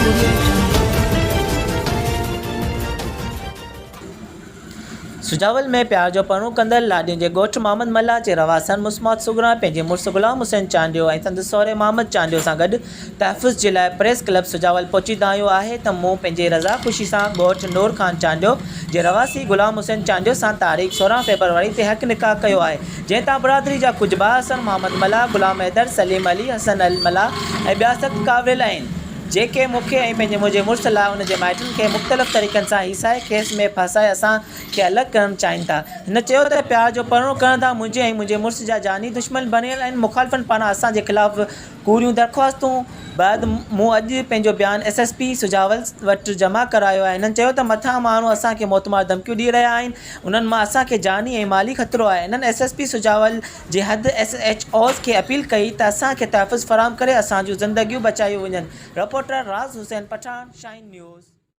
Audio Jungle. Sujawal ۾ پيار جو پرڻو ڪندڙ لاڏين جي ڳوٺ محمد ملاح جي رهواسڻ مسمات صغريٰ پنهنجي مڙس غلام حسين چانڊيو ۽ سندس سهري محمد چانڊيو سان گڏ تحفظ جي لاء پريس ڪلب سجاول پهچي دانهيو آهي ته مون پنهنجي رضا خوشي سان ڳوٺ نور خان چانڊيو جي رهواسي غلام حسين چانڊيو سان تاريخ 16 فيبروري تي حق نڪاح ڪيو آهي جنهن تان برادري جا ڪجهه بااثر محمد ملاح، غلام حيدر، سليم علي، حسن علي ملاح ۽ ٻيا سخت ڪاوڙيل آهن جيڪي مون کي ۽ پنهنجي منهنجي مڙس لاء ان جي مائٽن کي مختلف طريقن سان هيسائي ڪيس ۾ ڦاسائي اسان کي الڳ ڪرڻ چاهين ٿا. هن چيو ته پيار جو پرڻو ڪرڻ تان منهنجي ۽ منهنجي مڙس جا جاني دشمن بڻيل آهن مخالفن پاران اسان جي خلاف ڪوڙيون درخواستون بعد مون اڄ پنهنجو بيان ايس ايس پي سجاول وٽ جمع ڪرايو آهي. هنن چيو ته مٿان ماڻهو اسان کي موتمار ڌمڪيون ڏئي رهيا آهن انهن مان اسان کي جاني ۽ مالي خطرو آهي. هنن ايس ايس پي سجاول جي حد ايس ايڇ اوز کي اپيل ڪئي ته اسان کي تحفظ فراهم ڪري اسان جون زندگيون بچايون وڃن. رپورٽر راز حسين پٺاڻ، شاهين نيوز.